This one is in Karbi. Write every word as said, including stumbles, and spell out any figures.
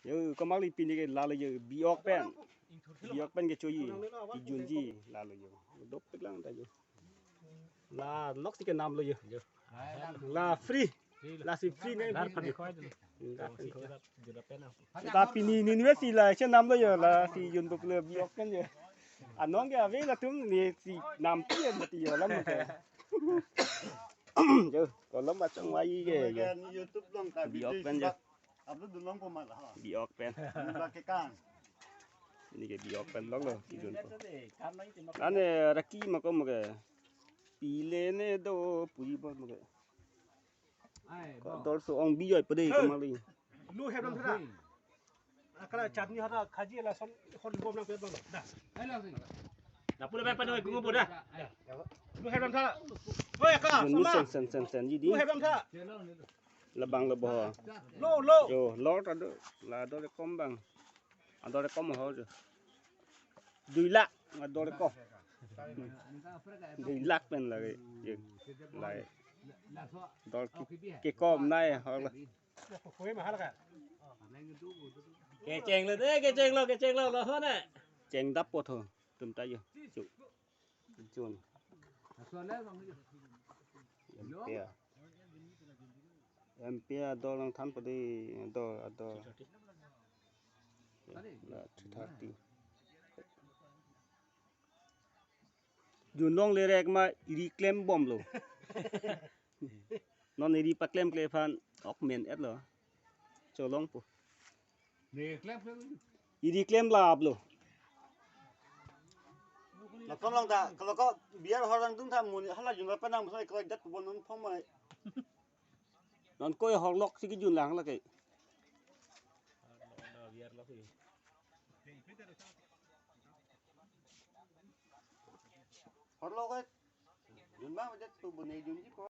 Yo, komatli pini ke lalo yo, biok pen. Biok pen kechoji, kejunji lalo yo. Dopik lang ta yo. La nok si kenamlo yo. La free. Lasi free ne. Dar phan khoi dun. Dar phan khoi. Jula pen. Ta pini ninve si la chenamlo yo, lasi junpo pulo biok pen yo. Anong ke ave latum ne si nampi yo mati yo lam ke. Yo, kolom bachong wai ke yo. Kan YouTube along ta biok video pen yo. Upload dun longpo ma la ha. Biok pen. Nula ke kan. Ini ke biok pen longlo, kejunpo. Ane raki ma kom ke. Pile ne do puri bom ke. Ko dor so ong bijoipo de komatli. Lu hebram thara. Akara chutney hara khaji lason hon bom nang pet bang. Da. Lapu le pen oi kungu boda. Lu hebram thara. Oi ka. Jun ni sama. Sen sen sen sen ji di. Lu hebram thara. Labang lo bo. Lo lo. Yo, lor ta do. La dor kom bang. Ador kom ho jo. Dui lakh, ador ko. Dui lakh pen lagi. Ye. Lai. Dor ke, kekom nai ho la. Koi mahal ka. Kecheng lo de, kecheng lo, kecheng lo, lo ho na. Cheng dap po tho. Tum ta yo. Chu. Jun. Ampia. Ampia ador nangthanpo de, ador, ador. Ya, la three thirty. Jun longle rek ma eri klem bomlo. Non eri paklemkle aphan ok men-et lo. Cholongpo. Ne klem klem. Eri klem laplo. Lakom along ta, kalau ko biar horang dung tha mun, hala jun ra penang, misalnya kalau dat kubon nung phong mai. Non koi horlok si kejun lang lake. Horlok eh. Jun bang, dat tu bun ne jun ji ko.